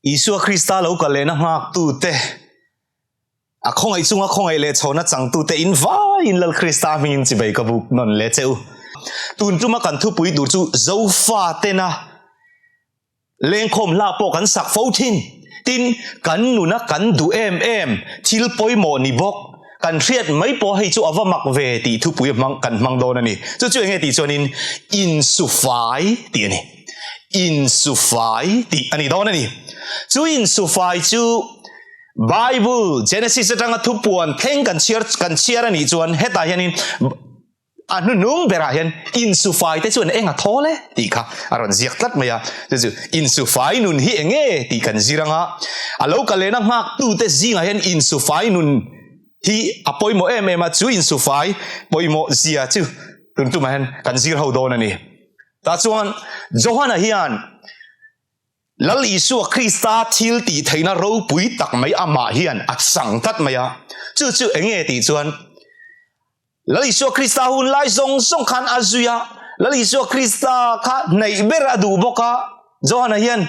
Isua Krista lo kal lehna nghaktute, a khawngaih chunga khawngaih leh chhawna changtute in vaiin Lal Krista hmingin chibei ka buk nawn leh che u. Tun tuma kan thupui tur chu Zofa tena lengkhawm hla pawh kan sak fo thin. Tin, kan nuna kan duh em em thil pawimawh ni bawk kan hriat mai pawh hei chu a va mak ve tih thupui hmang kan hmang dawn a ni. Chu chu enge tih chuanin insufai tih a ni. Insufai tih a ni dawn a ni. Chu insufai chu Bible Genesis atanga thupuan thleng kan chhiar kan chhiar a nih chuan hetah hianin a hnuhnung berah hian insufai te chuan eng a thawl e tih kha a rawn ziak tlat mai a. Chu chu insufai nun hi eng nge tih kan zir anga a lo kal lehna nghaktute zingah hian insufai nun hi a pawimawh em em a, chu insufai pawimawh zia chu tun tumah hian kan zir ho dawn a ni. Tah chuan Johana hian Lal Isua Krista thil tih theihna ropui tak mai amah hian a chang tlat mai a. Chu chu eng nge tih chuan Lal Isua Krista hun lai zawng zawng khan a zui a, Lal Isua Krista kha hnaih ber a duh bawk a. Johana hian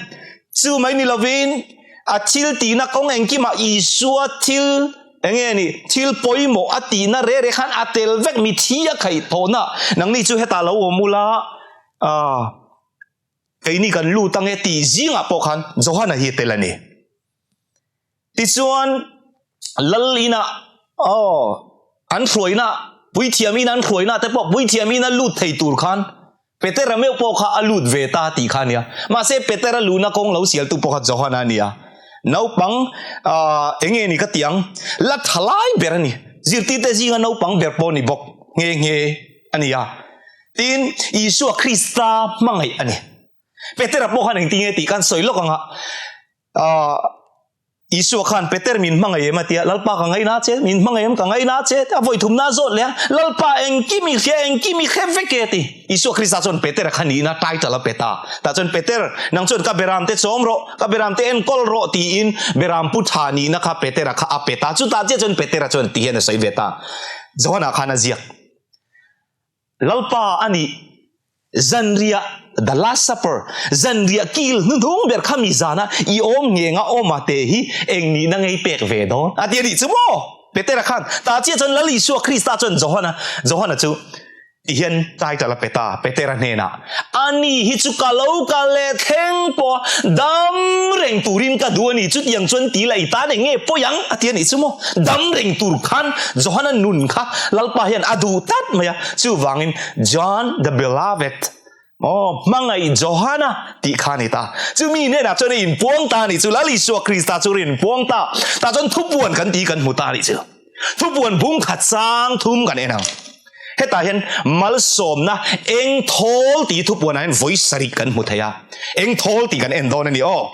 chu mai ni lovin a thil tihna kawng engkimah Isua thil eng nge ni thil pawimawh a tihna reh reh khan a tel vek mi thi a khaih thawhna nangni chu hetah lo awm ula ah Keini kan lut ange tih zingah pawh khan Johana hi a tel a ni. Tichuan Lal inah aw an hruaina puithiam in an hruaina te pawh puithiam in a lut thei tur khan Petera meuh pawh kha a lut ve ta tih kha a nia. Mahse Petera luhna kawng lo sialtu pawh kha Johana a ni a. Naupang ah eng nge ni ka tih ang? La tha lai ber a ni. Zirtirte zinga naupang ber pawh a ni bawk nghe nghe a ni a. Tin, Isua Krista hmangaih a ni. Petera pawh khan engtin nge tih khan sawi lawk ang a, ah, Isua khan Peter min hmangaih em a tia, Lalpa ka ngaina che, min hmangaih em ka ngaina che, a vawi thumna zawt leh a, Lalpa engkim i hria, engkim i hre vek e a ti. Isua Krista chuan Petera kha nihna title a pe ta. Tah chuan Peter, nang chuan ka beramte chawm rawh, ka beramte enkawl rawh tiin beram pu tha nihna kha Petera kha a pe ta. Chutah chiah chuan Petera chuan ti hian a sawi ve ta. Johana khan a ziak. Lalpa a nih zanriah, the last supper, zanriah kil hnuhnung ber kha mi zana i awm ngenga awma te hi eng nihna ngei pek ve dawn a ti a nih chu maw? Petera khan tah chiah chuan Lal Isua Krista chuan Johana, Johana chu ti hian title a pe ta Petera hnenah, Ani hi chu ka lo kal leh thleng pawh dam reng turin ka duh a ni, chutiang chuan ti la i tan eng nge pawi ang? a ti a nih chu maw? Dam reng tur khan Johana nun kha Lalpa hian a duh tlat mai a, chuvangin John the Beloved, aw, hmangaih Johana tih kha a ni ta. Chumi hnenah chuan a inpuang ta a nih chu, Lal Isua Krista chu a inpuang ta, tah chuan thupuan kan tih kan hmu ta a nih chu. Thupuan bung khat sang thum kan en ang. Hetah hian malsawmna eng thawl tih thupuanah hian vawi sarih kan hmu thei a. Eng thawl tih kan en dawn a ni aw.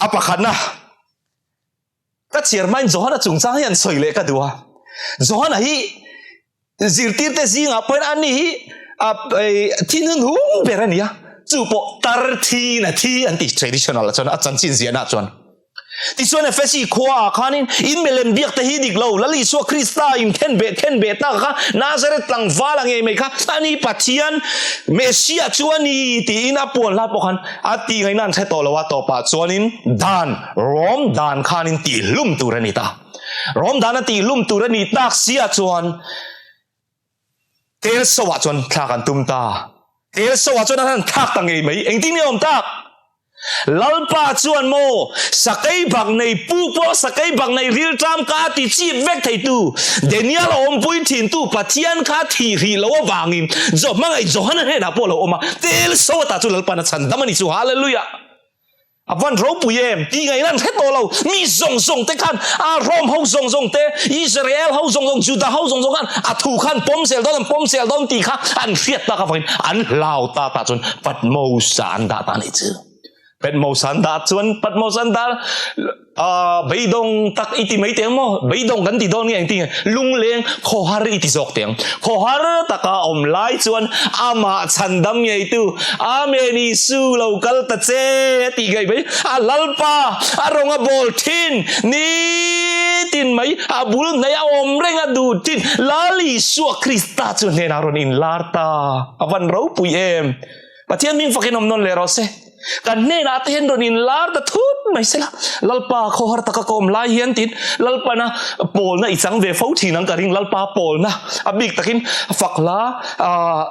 A pakhatna, ka chhiar hmain Johana chungchang hi an sawi leh ka duh a. Johana hi zirtirte zingah pawhin ani hi a thinhun hung ber a ni a. Chu pawh tar thi na thi an ti traditional ah chuan a chanchin ziahna chuan. Tichuan Efesi khua ah khanin in milem biak te hi dik lo, Lal Isua Krista in khen beh khen beh tak kha Nazareth tlangval a ngei mai kha ani Pathian Messiah chu a ni tiin a puan lai pawh khan a tih ngaihna an hre tawh lo a, tawpah chuanin dan, Rom dan khanin tihhlum tur a ni ta. Rom dan a tihhlum tur a nih tak sia chuan Tel so ah chuan thlak an tum ta. Tel so ah chuan an han thlak ta ngei mai. Engtin nge awm tak? Lalpa chuan maw sakei bak nei pu pawh sakei bak nei rilṭam ka ti chip vek theitu Daniel a awmpui thintu Pathian kha thih hrih lo avangin Jo hmangaih Johana hnenah pawh a lo awm a, tel so ata chu Lalpa'n a chhan dam a ni chu. Hallelujah! A van ropui em? Tih ngaihna an hre tawh lo. Mi zawng zawng te khan, a Rome ho zawng zawng te, Israel ho zawng zawng, Juda ho zawng zawng khan a thu khan pawm zel dawn, an pawm zel dawn tih kha an hriat tak avangin an hlau ta tah chuan Patmos-ah an dah ta a nih chu. Patmos-ah an dah chuan Patmos an dah a beidawng tak i ti mai teh ang maw? Beidawng kan ti dawn nge engtin nge? Lungleng khawhar i ti zawk teh ang. Khawhar taka awm lai chuan amah chhandam ngeitu Amen Isu lo kal ta che a tih ngei mai. A Lalpa a rawng a bawl thin nitin mai a bul hnaih a awm reng a duh thin Lal Isua Krista chu hnenah rawn inlar ta. A van ropui em! Pathian hming fakin awm nawn leh rawh se. Kan hnenah te hian rawn inlar ta thut mai sela, Lalpa khawhar taka ka awm lai hian tiin Lalpana pawlna i chang ve fo thin ang ka ring, Lalpa pawlna a bik takin fak hla ah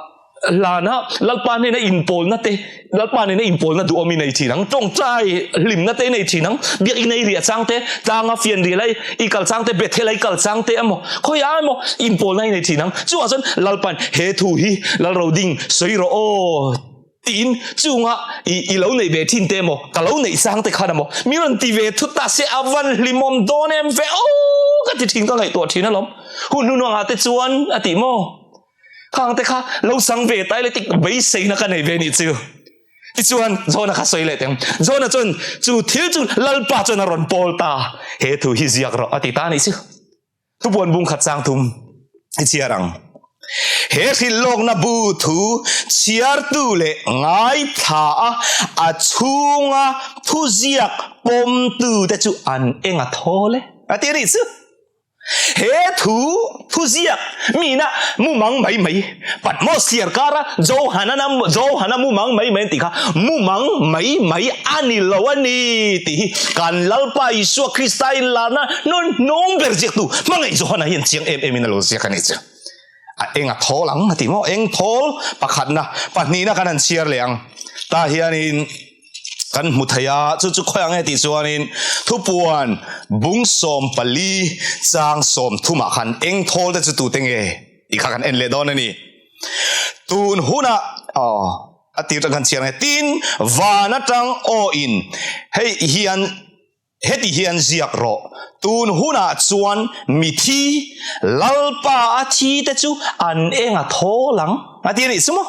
hlana Lalpa hnena inpawlna te, Lalpa nena inpawlna duhawm i nei thin ang, tawngtai hlimna te i nei thin ang, biakinn a i riah chang te, tlanga fianrial a i kal chang te, Bethel a i kal chang te emaw, khawiah emaw inpawlna i nei thin ang. Chuvang chuan Lalpa'n he thu hi Lalroding sawi rawh aw. Tiin chunga i i lo neih ve thin te emaw, ka lo neih chang te khan emaw, mi rawn ti ve thut ta se a van hlimawm dawn em ve aw ka ti thin ka ngaihtuah thin alawm. Hun hnuhnawngah te chuan a tih maw? Khang te kha lo sang ve ta ila tik beiseina ka nei ve nih chu. Tichuan Jona kha sawi leh teng. Jona chuan chu thil chu Lalpa chuan a rawn pawl ta, he thu hi ziak rawh a ti ta a nih chu. Thupuan bung khat chang thum i chhiar ang. He hrilhlawkna bu thu chhiartu leh ngaithla a a chhunga thuziak pawmtu te chu an eng a thawl e a ti a nih chu. He thu thuziak mina mumang mai mai Patmos thliar kara Johana Johana mumang mai mai an tih kha mumang mai mai a ni lo a ni tih hi kan Lalpa Isua Krista inlarna hnuhnung ber ziaktu hmangaih Johana hian chiang em em in a lo ziak a ni chu. A eng a thawl ang a ti maw? Eng thawl pakhatna pahnihna kan han chhiar leh ang. Tah hianin kan hmu thei a, chu chu khawi ang e tih chuanin thupuan bung 14 chang 30 ah khan eng thawl te chu tute nge tih kha kan en leh dawn a ni. Tun hunah aw a tir tang khan chhiar ang e tin van atang aw in hei hian heti hian ziak rawh tun hunah chuan mithi Lalpa a thi te chu an eng a thawl ang a ti a nih chu maw?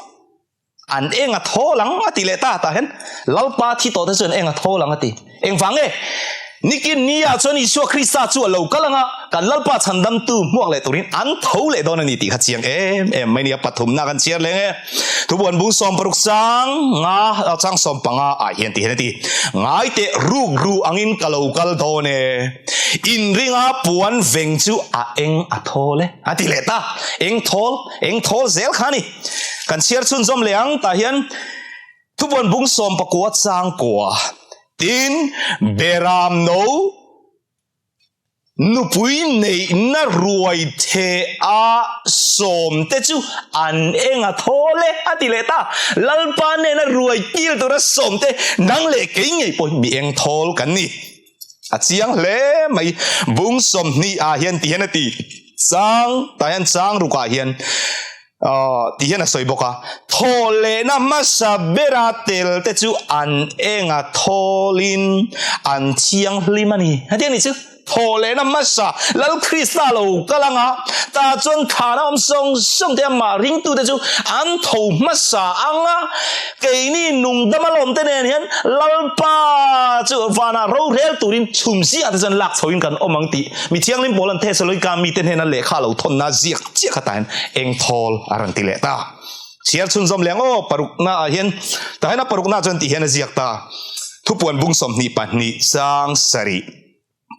An eng a thawl ang a ti leh ta tah hian Lalpa thi tawh te chu an eng a thawl ang a ti. Engvang nge? Nikin ni ah chuan Isua Krista chu a lo kal ang a, kan Lalpa chhandamtu hmuak leh turin an tho leh dawn a ni tih kha chiang em em mai nia pathumna kan chhiar leng e. Thubuan bung 60 chang nga chang 15 ah hian ti hian a ti. Ngai teh ruk ru angin ka lo kal dawn e. Inringa puan veng chu a eng a thawl e a ti leh ta. Eng thawl, eng thawl zel kha a ni. Kan chhiar chhunzawm leh ang tah hian thubuan bung 19 chang kua tin Beram no nupui neihna ruai theh a sawm te chu an eng a thawl e a ti leh ta. Lalpa nena ruai kil tura sawm te nang leh kei ngei pawh hi mi eng thawl kan ni. A chiang hle mai. Bung 20 ah hian ti hian a ti. Chang tah hian chang rukah hian aw ti hian a sawi bawk a. Thaw lehna hmasa bera tel te chu an enga thawlin an thianghlim a ni. Hetiang a nih chu. Thaw lehna hmasa Lal Krista lo kal anga tah chuan thana awm sawng sawng te amah ringtute chu an tho hmasa anga Keini nungdam alawm te nen hian Lalpa chu vanah rorel turin chhum ziah te chuan lak chhoin kan awm ang tih mi thianghlim pawl an Thesalonika mite hnena lehkha lo thawnna ziak chiah kha tah hian eng thawl a rawn ti leh ta. Chhiar chhunzawm leh ang aw parukna ah hian tah hian a parukna chuan tih hian a ziak ta. Thupuan bung 22 chang sarih.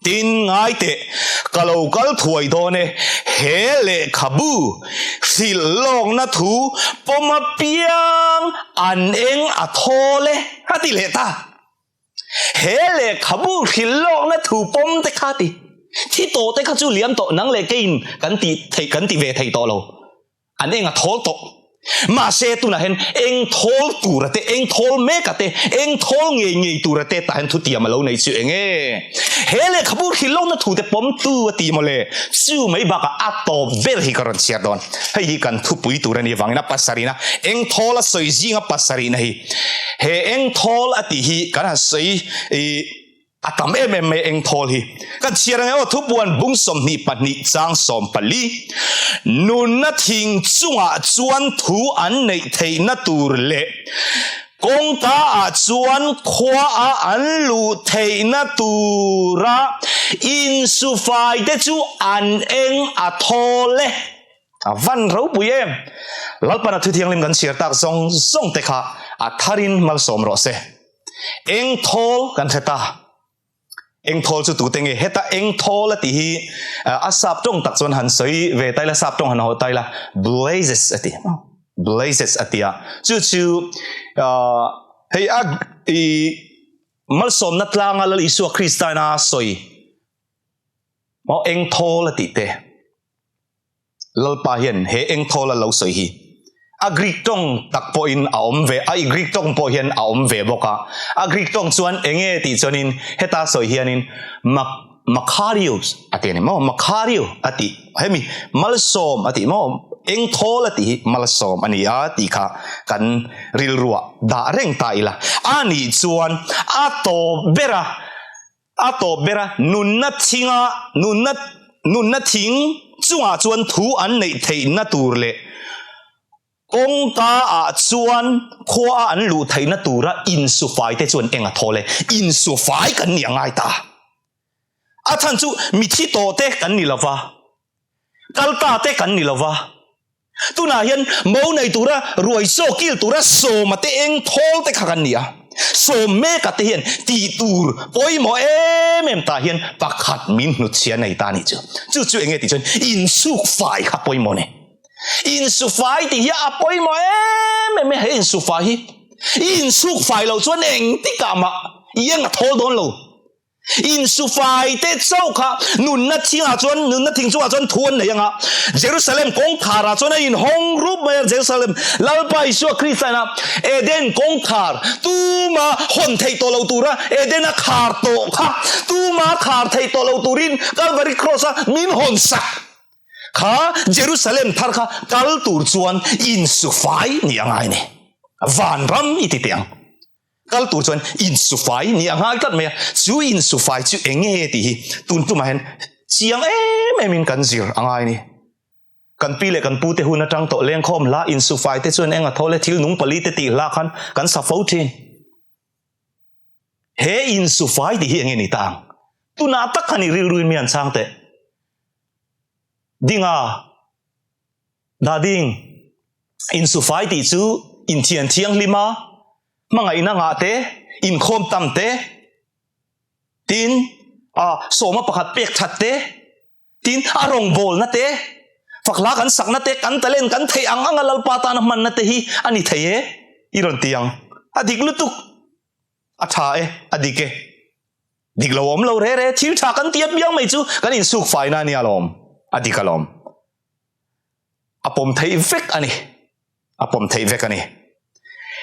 Tin, ngai teh, ka lo kal thuai dawn e, he lehkhabu hrilh lawkna thu pawm apiang an eng a thawl e, a ti leh ta. He lehkhabu hrilh lawkna thu pawm te kha ti, thi tawh te kha chu liam tawh nang leh keiin kan ti thei kan ti ve thei tawh lo. An eng a thawl tawh. Mahse tunah hian eng thawl tura te, eng thawl meka te, eng thawl ngei ngei tura te tah hian thutiam a lo nei chu eng e? He lehkhabu hrilhlohna thu te pawmtu a ti mawle. Chu mai bakah a tawp ber hi ka rawn chhiar dawn. Hei hi kan thupui tur a nih avangin a pasarihna, eng thawl a sawi zinga pasarihna hi. He eng thawl a tih hi kan han sawi i. A tam em em mai eng thawl hi. Kan chhiar ang e aw thupuan bung 22 chang 14. Nunna thing chungah chuan thu an neih theihna tur leh kawngka ah chuan khua a an luh theihna tura insufai te chu an eng a thawl e. A van ropui em! Lalpana thuthianghlim kan chhiar tak zawng zawng te kha a tharin malsawm rawh se. Eng thawl kan hre ta. Eng thawl chu tute nge? Heta eng thawl a tih hi a sap tawng tak chuan han sawi ve ta ila, sap tawng han haw ta ila, blazes a ti. Blazes a ti a. Chu chu. Hei a i malsawmna tlanga Lal Isua Krista ina sawi maw eng thawl a tih te. Lalpa hian he eng thawl a lo sawi hi a Greek tawng tak pawhin a awm ve a, i Greek tawng pawh hian a awm ve bawk a. A Greek tawng chuan eng nge tih chuanin heta sawi hianin Mak Makarios a ti a ni maw? Makario a tih hemi malsawm a tih maw? Eng thawl a tih hi malsawm a ni a tih kha kan rilruah dah reng ta ila. A nih chuan a tawp ber a, a tawp ber a nunna thinga nunna nunna thing chungah chuan thu an neih theihna tur leh Kawngka ah chuan khua a an luh theihna tura insufai te chuan eng a thawl e? Insufai kan nih a ngai ta. A chhan chu mithi tawh te kan ni lova, kal ta te kan ni lova, tunah hian mo nei tura ruai chaw kil tura sawma te eng thawl te kha kan ni a. Sawm meka te hian tih tur pawimawh em em tah hian pakhat min hnutchhia nei ta a nih chu. Chu chu enge tih chuan insukfai kha pawimawh a ni. Insufai tih hi a pawimawh em em e, he insufai hi. I insukfai loh chuan engtikah mah i eng a thawl dawn lo. Insufai te chauh kha nunna thingah chuan, nunna thing chungah chuan thu an nei ang a. Jerusalem kawngkharah chuan a inhawng rup mai a, Jerusalem Lalpa Isua Krista ina Eden kawngkhar tuma hawn theih tawh lo tura Eden a khar tawh kha tuma khar theih tawh lo turin Kalvari Cross a min hawn sak. Kha Jerusalem thar kha kal tur chuan insufai nih a ngai ni. Vanram i ti teh ang. Kal tur chuan insufai nih a ngai tlat mai a. Chu insufai chu eng nge tih hi tun tumah hian chiang em em in kan zir a ngai ni. Kan pi leh kan pu te hun atang tawh lengkhawm hla insufai te chuan eng a thawl e thil nung pali te tih hla khan kan sa fo thin. He insufai tih hi eng nge ni ta ang? Tunah tak khan i rilruin mi han chhang teh. Dinga, dah ding, insufai tih chu inthian thianghlima hmangaihna ngah te, inkhawm tam te, tin a sawma pakhat pek that te, tin a rawngbawlna te, fakhla kan sakna te, kan talent kan theih ang anga Lalpa tana hmanna te hi a ni thei e, i rawn ti ang. A dik lutuk. A tha e, a dik e. Dik lo awm lo re re, thil tha kan ti apiang mai chu kan insuk faina a nia lawm, a dik alawm. A pawm theih vek a ni, a pawm theih vek a ni.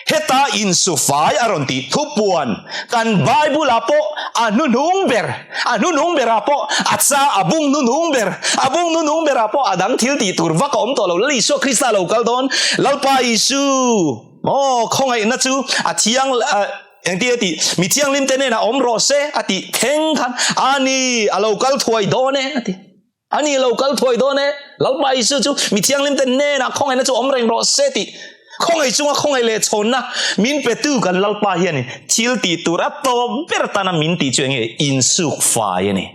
Heta insu fai a rawn tih thupuan kan Bible ah pawh a hnuhnung ber, a hnuhnung berah pawh a cha a bung hnuhnung ber, a bung hnuhnung berah pawh a dang thil tih tur vak a awm tawh lo. Lal Isua Krista a lo kal dawn, Lalpa Isu, aw khawngaihna chu a thiang, Engti a tih? Mi thianghlim te hnenah awm rawh se a tih thleng khan a ni, a lo kal thuai dawn e a ti. A ni, a lo kal thuai dawn e. Lalpa Isu chu mi thianghlim te hnenah khawngaihna chu awm reng rawh se tih khawngaih chunga khawngaih leh chhawnna min petu kan Lalpa hianin thil tih tur a tawp ber tana min tih chu eng nge? Insuk fai a ni.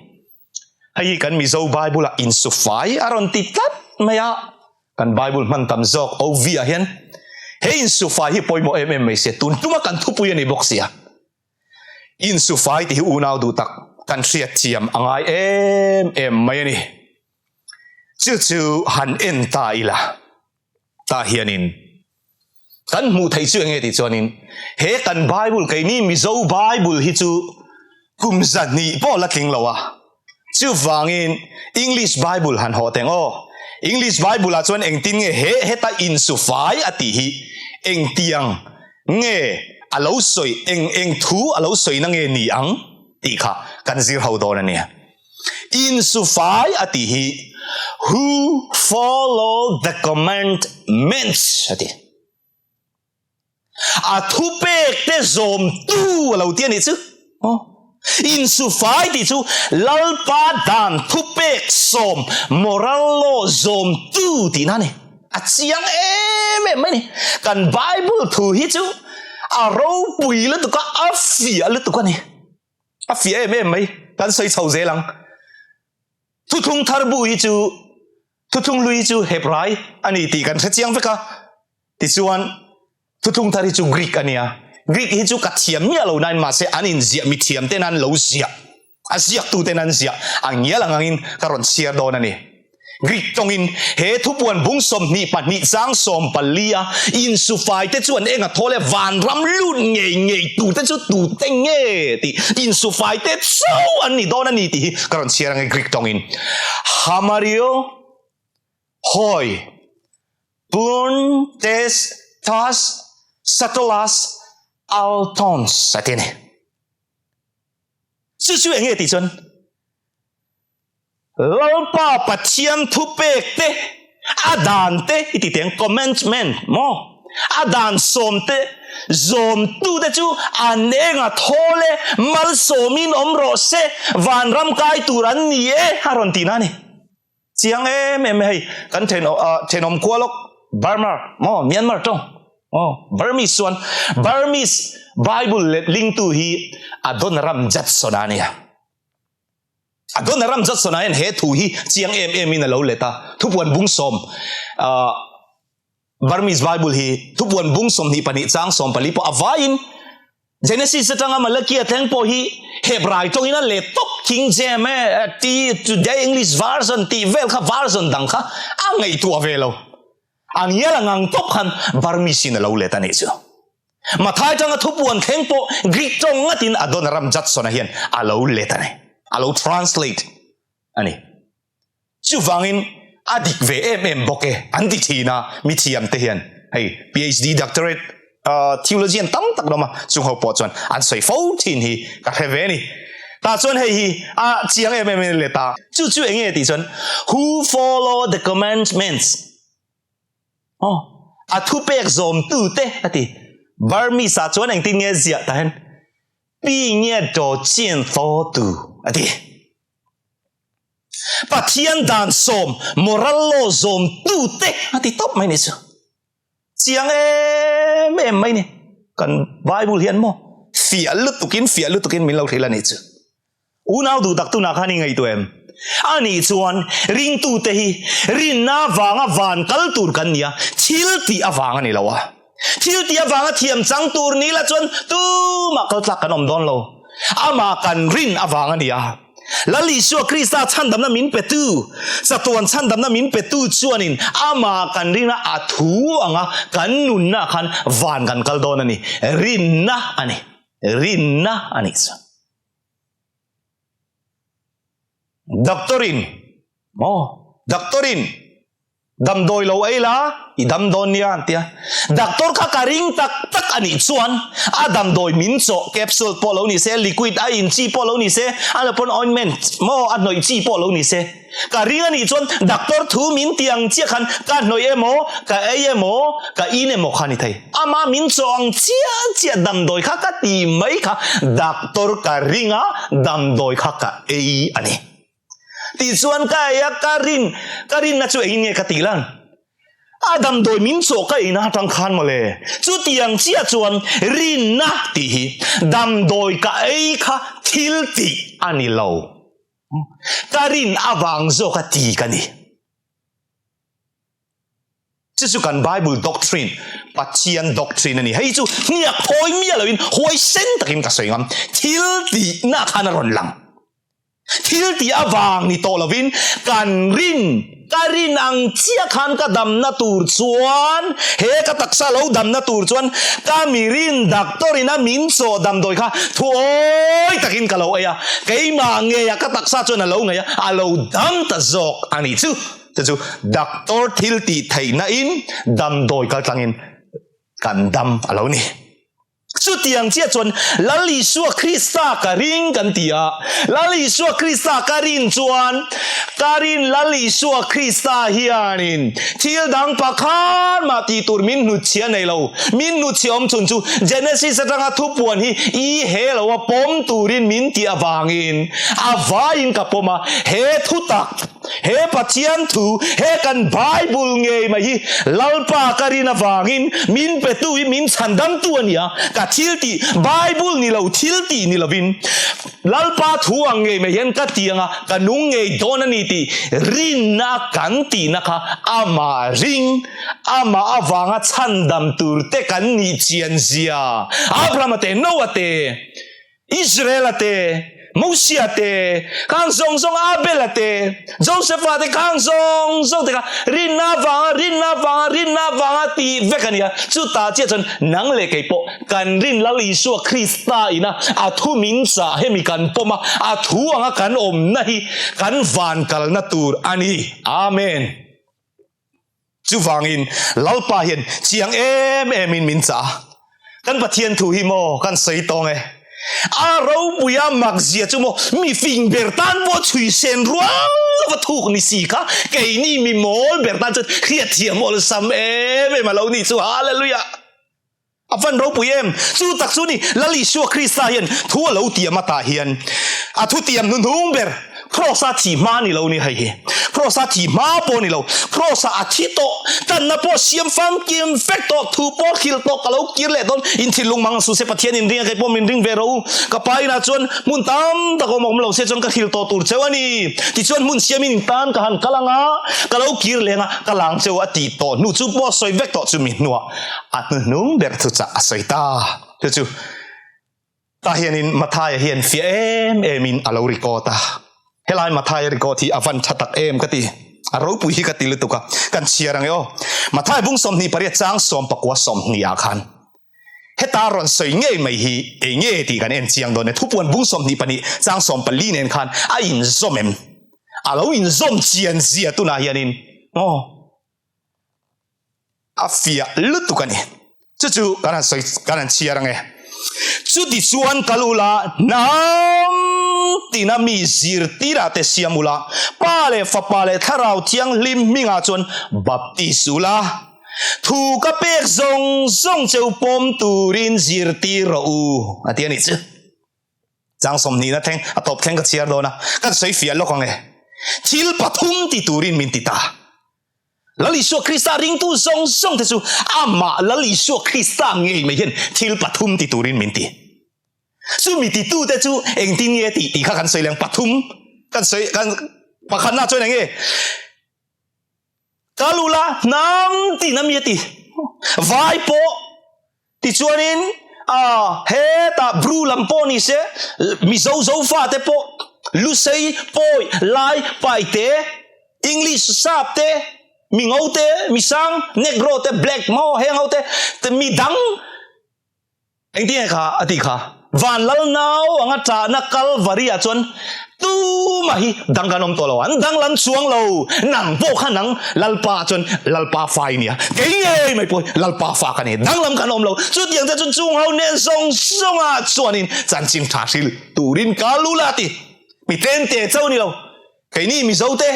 Hei hi kan Mizo Bible-ah insufai a rawn ti tlat mai a, kan Bible hman tam zawk OV-ah hian he insufai hi pawimawh em em mai sia, tun tuma kan thupui a ni bawk sia. Insufai tih hi unau duh tak kan hriat thiam a ngai em em mai a ni. Chu chu han en ta ila. Tah hianin kan hmuh theih chu enge tih chuanin he kan Bible keini Mizo Bible hi chu kum zahnih pawh la tling lo a, chuvangin English Bible han hawh teng aw. English Bible ah chuan engtin nge he heta insufai a tih hi engtiang nge a lo sawi eng eng thu a lo sawina nge ni ang tih kha kan zir ho dawn a nia. Insufai a tih hi who follow the commandments a ti. A thupek te zawmtu a lo ti a nih chu. Aw. Insufai tih chu Lalpa dan thupek sawm moral law zawmtu tihna a ni. A chiang em em mai a ni. Kan Bible thu hi chu a ropui lutuk a, a fiah lutuk a ni. A fiah em em mai, kan sawi chho zel ang. Thuthlung thar bu hi chu thuthlung hlui hi chu Hebrai a ni tih kan hre chiang vek a. Tichuan thuthlung thar hi chu Greek a nia. Greek hi chu ka thiam miah lo nain mahse an inziah mi thiam ten an lo ziah, a ziaktu ten an ziah a ngial ang angin ka rawn chhiar dawn a ni. Greek tawngin he thupuan bung 22 chang 14 a insufai te chu an eng a thawl e, vanram lut ngei ngei tu te chu tu te nge tih insufai te chauh an ni dawn a ni tih hi ka rawn chhiar ang e Greek tawngin Hamario hoi pun tes tas satolas altons a ti a ni. Chu chu eng nge tih chuan Lalpa Pathian thupek te, a dan te i ti teng commandment maw? A dan sawm te zawmtu te chu an enga thawl e, malsawmin awm rawh se, vanram kai tur an ni e a rawn tihna a ni. Chiang em em hei kan thenawm khua lawk Burma maw Myanmar tawng aw Burmese chuan Burmese Bible letlingtu hi Adoniram Judson a nia. Adoniram Judson ah hian he thu hi chiang em em in a lo let a, thupuan bung sawm ah Burmese Bible hi thupuan bung 22 chang 14 pawh a vaiin Genesis atanga Malachi a thleng pawh hi Hebrai tawngin a let tawp King James e ti Today English Version tih vel kha version dang kha a ngaihtuah ve lo. A ngial a ngang tawp khan Burmese in a lo let a nih chu. Mathai tanga thupuan thleng pawh Greek tawng ngatin Adoniram Judson-a hian a lo let a ni, a lo translate a ni. Chuvangin a dik ve em em bawk e an ti thin a, mi thiam te hian hei PhD doctorate theologian tam tak lam a, chung ho pawh chuan an sawi fo thin hi ka hre ve a ni. Tah chuan hei hi a chiang em em in a let a, chu chu eng nge tih chuan who follow the commandments Aw, a thupek zawmtute a ti. Burmese ah chuan engtin nge ziah tah hian Pi nge daw chin thaw tu a ti. Pathian dan sawm moral law zawmtute a ti tawp mai ni chu. Chiang em em mai ni. Kan Bible hian maw fiah lutukin fiah lutukin min lo hrilh a nih chu. Unau duh tak tunah khan i ngaihtuah em? Anih chuan ringtute hi rinna avanga van kal tur kan ni a, thil tih avang a ni lo a. Thil tih avanga thiam chang tur ni la chuan tumah kal tlak kan awm dawn lo. Amah kan rin avang a ni a. Lal Isua Krista chhandamna min petu, chatuan chhandamna min petu chuanin amah kan rin a, a thu anga kan nunna khan van kan kal dawn a ni. Rinna a ni. Rinna a nih chuan. Doctor in maw doctor in damdawi lo ei la i dam dawn nia an tia doctor kha ka ring tak tak a nih chuan a damdawi min chawh capsule pawh lo ni se liquid a in chi pawh lo ni se a lo pawn ointment maw a hnawih chi pawh lo ni se Ka ring a nih chuan doctor thu min ti ang chiah khan ka hnawih emaw, ka ei emaw, ka in emaw kha a ni thei. Amah min chaw ang chiah chiah damdawi kha ka ti mai kha doctor ka ring a, damdawi kha ka ei a ni. Tichuan ka ei a, ka rin, ka rinna chu engin nge ka tih lan? A damdawi min chaw ka eina atang khan mawle. Chutiang chiah chuan rinna tih hi damdawi ka ei kha thil tih a ni lo. Ka rin avang zawk a ti ka ni. Chu chu kan Bible doctrine, Pathian doctrine a ni. Hei chu hniak thawi miah loin huaisen takin ka sawi ngam. Thil tihna khan a rawn lang. Thil tih avang ni tawh lovin kan rin Ka rin ang chiah khan ka damna tur chuan, he ka taksa lo damna tur chuan ka mi rin doctor in a min chaw damdawi kha thuawi takin ka lo ei a, keimah ngeia ka taksa chuan a lo ngei a, a lo dam ta zawk a nih chu. Chu chu doctor thil tih theihna in damdawi kaltlangin kan dam a lo ni. Chutiang chiah chuan Lal Isua Krista ka ring kan ti a, Lal Isua Krista ka rin chuan ka rin Lal Isua Krista hianin thil dang pakhat mah tih tur min hnutchhia nei lo. Min hnutchhia awm chhun chu Genesis atanga thupuan hi i he lo a pawm turin min tih avangin a vaiin ka pawm a, he thutak He Pathian thu, he kan Bible ngei mai hi Lalpa ka rin avangin min petu hi min chhandamtu a ni a, ka thil tih, Bible ni lo thil tih ni lovin Lalpa thu ang ngei mai hian ka ti anga ka nung ngei dawn a ni tih rinna kan tihna kha amah ring, amah avanga chhandam tur te kan nih chian zia Abrahama te, Noah te, Israela te. Mosia te, khang zawng zawng Abela te, Josepha te khang zawng zawng te kha rinna avanga, rinna avanga, rinna avanga tih vek a nia. Chutah chiah chuan nang leh kei pawh kan rin Lal Isua Krista ina a thu min chah hemi kan pawm a, a thu anga kan awmna hi kan van kalna tur a ni. Amen. Chuvangin Lalpa hian chiang em emin min chah a, kan Pathian thu hi maw kan sawi tawng e. A ropuia mak zia chu maw mi fing ber tan pawh chhui sen rual lova thuk ni si kha keini mi mawl ber tan chuan hriatthiam awlsam em em a lo ni chu. Hallelujah! A van ropui em? Chu tak chu ni, Lal Isua Krista hian thu a lo tiam atah hian a thutiam hnuhnung ber Kraws-a thih hma ni lo ni hei hi. Kraws-a thih hma pawh ni lo, Kraws-ah a thi tawh, tanna pawh siam famkim vek tawh, thu pawh hrilh tawh, ka lo kir leh dawn, in thinlung mang su se Pathian in ring a, kei pawh min ring ve rawh u, ka pa inah chuan hmun tam tak awm a awm lo se chuan ka hrilh tawh tur cheu a ni. Tichuan hmun siamin in tan ka han kal ang a, ka lo kir leng a, ka lang cheu a tih tawh hnu chu pawh sawi vek tawh chumi hnuah A hnuhnung ber thu chah a sawi ta. Chu chu tah hianin Mathaia hian fiah em emin a lo record a. Helai Mathaia record hi a van tha tak em ka ti. A ropui hi ka ti lutuk a. Kan chhiar ang e aw. Mathaia bung 28 chang 19 20 ah khan heta rawn sawi ngei mai hi eng nge tih kan en chiang dawn e. Thupuan bung 22 chang 14 nen khan a inzawm em? A lo inzawm chian zia tunah hianin aw. A fiah lutuk a ni. Chu chu kan han sawi kan han chhiar ang e. Chuti chuan kal ula hnam tina mi zirtirah te siam ula, Pa leh Fapa leh Thlarau Thianghlim hmingah chuan baptis ula, thu ka pek zawng zawng cheu pawm turin zirtir rawh u, a ti a nih chu. Chang sawmhnihna thleng a tawp thleng ka chhiar dawn a, kan sawi fiah lawk ang e. Thil pathum ti turin min ti ta. Lal Isua Krista ringtu zawng zawng te chu amah Lal Isua Krista ngei mai hian thil pathum ti turin min ti. Chumi titu te chu engtin nge tih tih kha kan sawi leng pathum kan sawi kan pakhatna chuan enge kal ula hnam tina mi a ti. Vai pawh Tichuanin a hetah Bru lam pawh ni se, Mizo Zofa te pawh, Lusei, Pawi, Lai, Paite, English, Sap te, Mingo te, Misang, Negro te, Black maw heng ho te, te midang engtin nge kha a tih kha? Van lal nau anga ṭahna Kalvari ah chuan tumah hi dang kan awm tawh lo, an danglam chuang lo, nang pawh kha nang Lalpa ah chuan Lalpa fa i nia, kei ngei mai pawh hi Lalpa fa ka ni, danglam kan awm lo, chutiang te chu chung ho nen zawng zawng ah chuanin chanchin ṭha hril turin ka lu la ti, mi tlem te chauh ni lo, keini Mizo te,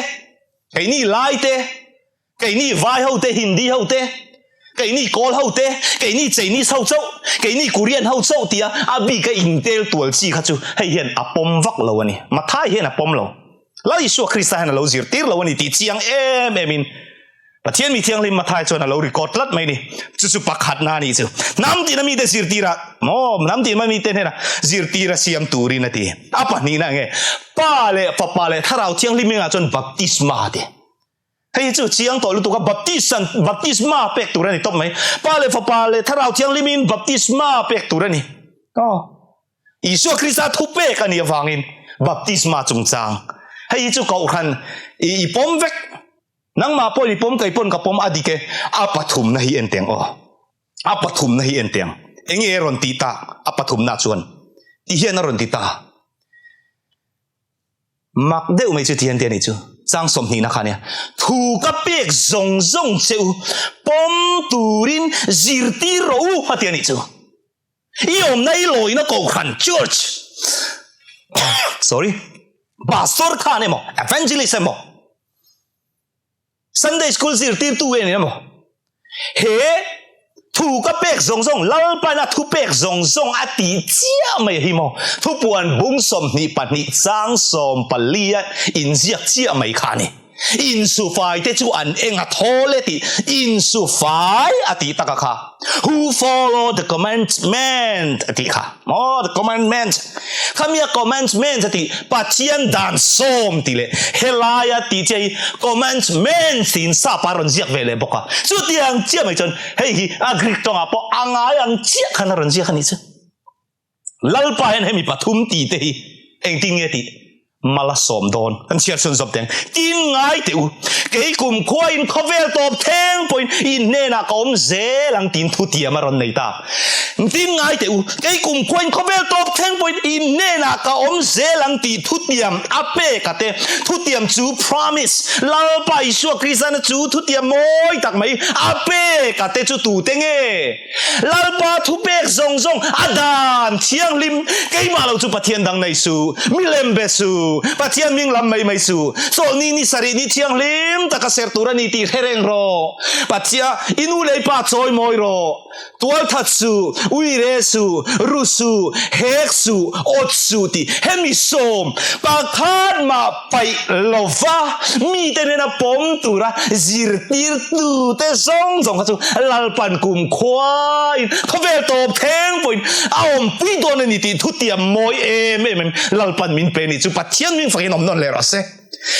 keini Lai te, Keini Vai ho te, Hindi ho te, keini Kawl ho te, keini Chinese ho chauh, keini Korean ho chauh tia a bika intel tual chi kha chu hei hian a pawm vak lo a ni. Mathai hian a pawm lo. Lal Isua Krista hian a lo zirtir lo a ni tih chiang em em in Pathian mi thianghlim Mathai chuan a lo record tlat mai a ni. Chu chu pakhatna a nih chu. Hnam tina mite zirtira maw hnam tina mite hnena zirtira siam turin a ti. A pahnihna enge Pa leh Fapa leh Thlarau Thianghlim engah chuan baptisma a ti. Hei hi chu chiang tawh lutuk a, baptist an baptisma pek tur a ni tawp mai. Pa leh Fapa leh Thlarau Thianghlimin baptisma pek tur a ni. Aw. Isua Krista thu pek a nih avangin baptisma chungchang. Hei hi chu kohhran i i pawm vek. Nangmah pawhin i pawm, kei pawn ka pawm a dik e. A pathumna hi en teng aw. A pathumna hi en teng. Enge a rawn tih tak? A pathumna chuan ti hian a rawn ti ta. Mak deuh mai chu ti hian te a nih chu. Chang 20 na kha nia. Thu ka pek zawng zawng che u, pawm turin zirtir rawh u a ti a nih chu. I awmna i lawina kohhran, church, sorry, pastor khan emaw, evangelist emaw, Sunday school zirtirtu e ni emaw? He thu ka pek zawng zawng, Lalpaina thu pek zawng zawng a tih chiah mai hi maw? Thupuan bung 22 chang 14 a inziak chiah mai kha a ni. Insufai te chu an eng a thawl e tih insufai a tih taka kha. Who follow the commandment a tih kha. Maw the commandment. Khamia commandment a tih Pathian dan sawm tih leh helaia tih chiah hi commandment tiin sapa a rawn ziak ve leh bawk a. Chutiang chiah mai chuan hei hi a Greek tawngah pawh a ngai ang chiah khan a rawn ziak a nih chu. Lalpa hian hemi pathum tih te hi. Engtin nge tih? Mal a sawm dawn. Kan chhiar chhun zawm teng. Tin ngai teh u, kei kum khuain khawvel tawp theng pawhin in hnenah ka awm zel ang tiin thutiam a rawn nei ta. Tin ngai teh u, kei kum khuain khawvel tawp thleng pawhin in hnenah ka awm zel ang tih thutiam a pek a te. Thutiam chu promise, Lalpa Isua Kristana chu thutiam mawi tak mai a pek a te chu tute nge? Lalpa thupek zawng zawng a dan thianghlim, keimah lo chu Pathian dang nei suh, milem be suh, Pathian hming lam mai mai suh, chawlhni ni sarih ni thianghlim taka ser tur a ni tih hre reng rawh, Pathian i nu leh i pa chawi mawi rawh, tualthat suh, uire suh, ru suh, hek suh, awt suh tih hemi sawm pakhat mah paih lova mite hnena pawm tura zirtirtute zawng zawng kha chu Lalpan kumkhuain khawvel tawp thleng pawhin a awmpui dawn a ni tih thutiam mawi em em em Lalpan min pe ni chu Pathian hming fakin awm nawn leh rawh se.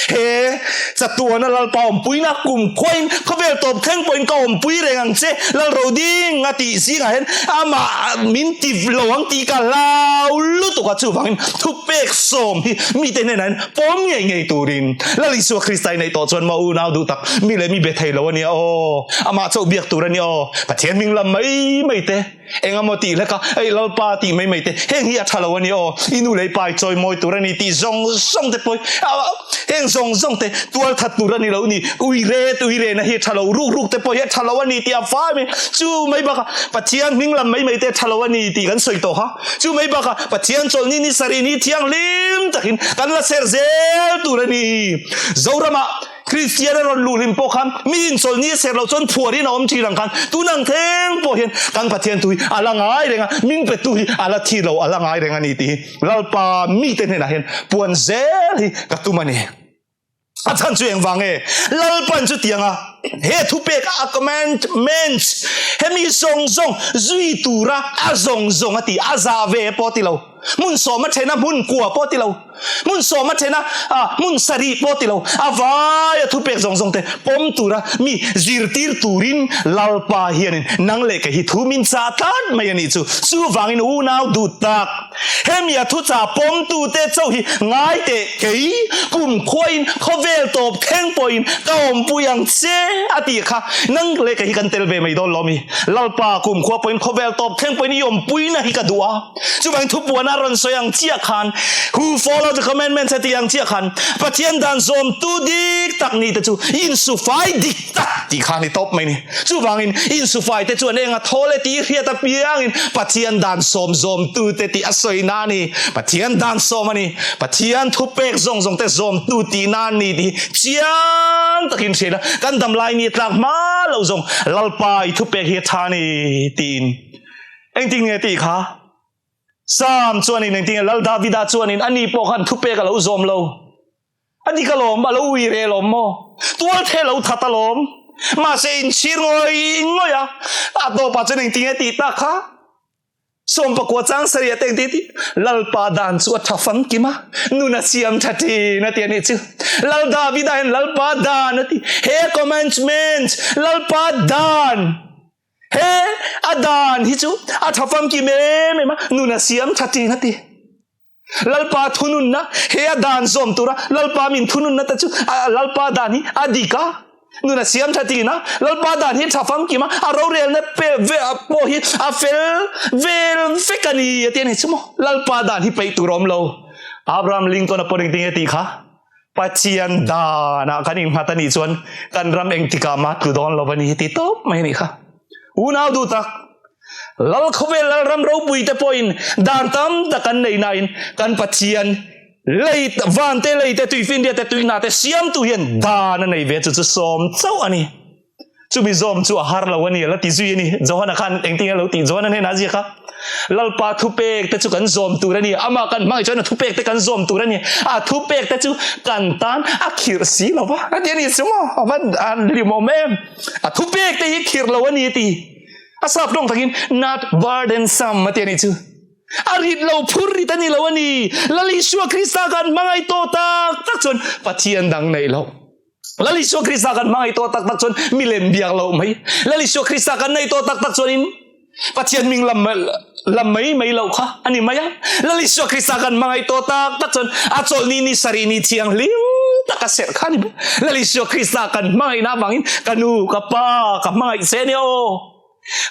He chatuana Lalpa awmpuina kumkhuain khawvel tawp thleng pawhin ka awmpui reng ang che Lalroding a tih zingah hian amah min ti lo ang tih ka hlau lutuk a chuvangin Thupek sawm hi mite hnenah hian pawm ngei ngei turin Lal Isua Krista i neih tawh chuan maw unau duh tak mi leh mi be thei lo a nia aw, amah chauh biak tur a nia aw, Pathian hming lam mai mai te, eng emaw tih hlek a, ei Lalpa tih mai mai te, heng hi a tha lo a nia aw, i nu leh i pa i chawi mawi tur a ni tih zawng zawng te pawh hi, heng zawng zawng te tual that tur a ni lo ni, ui re ui rena hi a tha lo, ruk ruk te pawh hi a tha lo a ni tih a fai mai, chu mai bakah Pathian hming lam mai mai te a tha lo a ni tih kan sawi tawh kha. Chu mai bakah Pathian chawlhni ni sarih ni thianghlim takin kan la serh zel tur a ni. Zoramah Kristian a rawn luh hlim pawh khan mi in chawlhni a serh loh chuan phuarin a awm thin ang khan tun ang thleng pawh hian kan Pathian thu hi a la ngai reng a, min petu hi a la thi lo a la ngai reng a ni tih hi Lalpa mite hnenah hian puan zel hi ka tum a ni. A chhan chu engvang nge? Lalpan chutianga he thupek a commandments hemi zawng zawng zui tura a zawng zawng a ti, a zah ve pawh a ti lo, hmun sawm a then a hmun kua pawh a ti lo, hmun sawm a then a hmun sarih pawh a ti lo, a vaia thupek zawng zawng te pawm tura mi zirtir turin Lalpa hianin nang leh kei hi thu min chah tlat mai a nih chu. Chuvangin unau duh tak. Hemi a thuchah pawmtute chauh hi ngai teh kei kumkhuain khawvel tawp thleng pawhin ka awmpui ang che a tih kha nang leh kei hi kan tel ve mai dawn lo mi? Lalpa kumkhua pawhin khawvel tawp thleng pawhin i awmpuina hi ka duh a. Chuvangin thupuana rawn sawi ang chiah khan who follow the commandments a tih ang chiah khan Pathian dan zawmtu dik tak nite chu insufai dik tak tih kha a ni tawp mai ni. Chuvangin insufai te chuan eng a thawl e tih hriat apiangin Pathian dan sawm zawmtu te tih a sawi na a ni. Pathian dan sawm a ni. Pathian thupek zawng zawng te zawmtu tih na a ni tih hi chiang takin hria ila kan dam lai ni a tlak hma lo zawng Lalpa i thupek hi a tha a ni tiin engtin nge tih kha Sam chuanin engtin nge Lal Davida chuanin ani pawh khan thupek a lo zawm lo. A dik alawm, a lo ui reh alawm maw? Tual the lo that alawm. Mahse inchhir ngawih ngawih a, a tawpah chuan engtin nge tih tak kha? Sawmpakua chang sarih te engtin tih? Lalpa dan chu a tha famkim a, nun a siam tha thin a ti a nih chu. Lal Davida hian Lalpa dan a ti. He commandment, Lalpa dan, he a dan hi chu a tha famkim em em a, nun a siam tha thin a ti. Lalpa thununna, he a dan zawm tura Lalpa min thununna te chu Lalpa dan hi a dik a, nun a siam tha tin a, Lalpa dan hi tha famkim a, a rorelna pe ve pawh hi a fel vel vek a ni a ti a ni chu maw. Lalpa dan hi peih tur a awm lo. Abraham Lincoln a pawh engtin nge tih kha? Pathian danah kan innghat a nih chuan kan ram engtikah mah tlu dawn lo a ni ti tawp mai a nih kha. Unau duh tak, Lal khawvel Lal ram ropui te pawhin dan tam tak kan nei nain kan Pathian lei van te lei te tuifinriat te tuihna te siamtu hian dan a nei ve chu chu sawm chauh a ni. Chumi zawm chu a har lo a ni, a la ti zui a ni. Johana khan engtin nge a lo tih? Johana hnenah a ziak a, Lalpa thupek te chu kan zawm tur a ni, amah kan hmangaih chuan a thupek te kan zawm tur a ni, a thupek te chu kan tan a khirh si lo va, a ti a ni chu maw? A va hlimawm em! A thupek te hi khirh lo a ni a ti. A sap tawng takin not burdensome a ti a ni chu. A rit lo phur rit a ni lo a ni. Lal Isua Krista kan hmangaih tawh tak tak chuan Pathian dang neih loh. Lal Isua Krista kan hmangaih tawh tak tak chuan milem biak loh mai. Lal Isua Krista kan neih tawh tak tak chuanin Pathian hming lam lam mai mai loh kha a ni mai a. Lal Isua Krista kan hmangaih tawh tak tak chuan a chawlhni ni sarih ni thianghlim taka serh kha a ni mai. Lal Isua Krista kan hmangaihna avangin ka nu, ka pa, ka hmangaih che ania aw.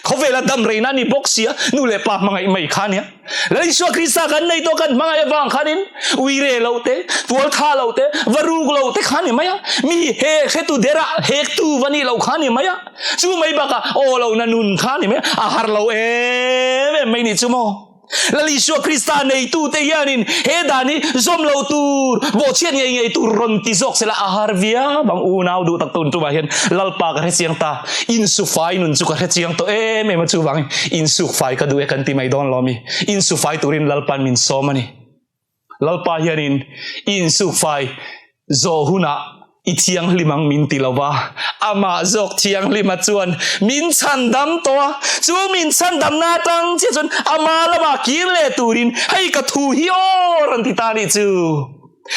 Khawvela dam reina a ni bawk sia, nu leh pa hmangaih mai kha ania. Lal Isua Krista kan nei tawh kan hmangaih avang khanin uire lo te, tual tha lo te, va ruk lo te kha a ni mai a. Mi he hretu derah hektu va nih loh kha a ni mai a. Chu mai bakah aw lohna nun kha a ni mai a, a har lo em em mai nih chu maw? Lal Isua Krista neitute hianin he dan hi zawm lo tur, bawhchhiat ngei ngei tur rawn ti zawk sela a har viau ang. Unau duh tak tun tumah hian Lalpa ka hrechiang ta, insufai nun chu ka hrechiang tawh em em a, chuvangin insukfai ka duh e kan ti mai dawn lo mi? Insufai turin Lalpa'n min sawm a ni. Lalpa hianin i insukfai zawh hunah i thianghlim ang min ti lo va, amah zawk thianghlima chuan min chhandam tawh a, chu min chhandamna atang chiah chuan ama lamah kir leh turin hei ka thu hi aw rawn ti ta nih chu.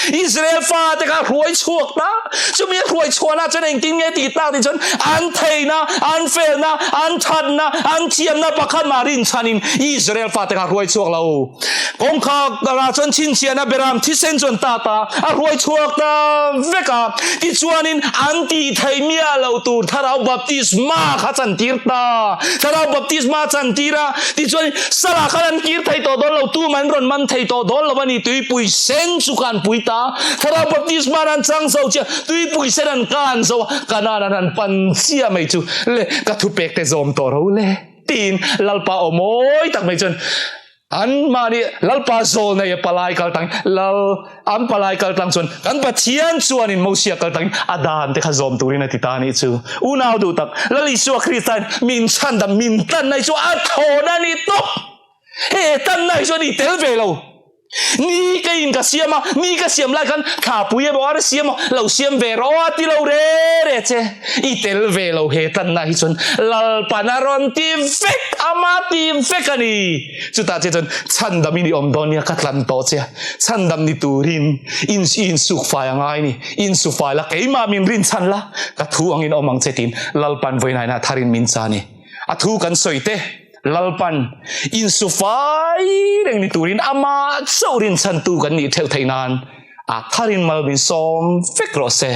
Israel fate kha hruai chhuak ta, chumi a hruai chhuahna chuan engtin nge ti tak tih chuan an theihna, an felna, an thatna, an thiamna pakhat mah rinchhanin Israel fate kha hruai chhuak lo. Kawngkhar karah chuan chhinchhiahna beram thisen chuan ta ta a hruai chhuak ta vek a, tichuanin an tih theih miah loh tur Thlarau Baptisma kha chantir ta. Thlarau Baptisma chantir a, tichuanin salah khan an kir thei tawh dawn lo, tumah an rawn man thei tawh dawn lo a ni, tuipui sen chu ka an pui ta. Thlarau Baptisma an chang zo chiah, tuipui sen an kan zo a, Kanaan an han pan chiah mai chu le, ka thupek te zawm tawh ro le, tiin Lalpa aw mawi tak mai chuan An mahni Lalpa zawl nei a palai kal tang Lal an palai kal tlang chuan kan Pathian chuanin Mosia kal tangin a dan te kha zawm turin a ti ta anih chu. Unau duh tak Lal Isua Kristain min chhandam min tlanna hi chu a thawn a ni tawp. He tlanna hi chuan i tel ve lo. Ni ka in ka siam a, ni ka siam lai khan thlapui emaw ar siam emaw lo siam ve rawh a ti lo re re che. I tel ve lo he tlanna hi chuan Lalpan a rawn ti vek ama ti vek a ni. Chutah che chuan chhandam in i awm dawn nia ka tlan tawh che a, chhandam ni turin in insuk fai a ngai ni, insu fai la keimah min rinchhan la ka thu angin awm ang che tiin Lalpan vawiinah tharin min cha a ni. A thu kan sawi te Lalpan insu fai reng ni turin amah chauh rinchhantu kan nih theuh theih nan a tharin mal min sawm vek rawh se.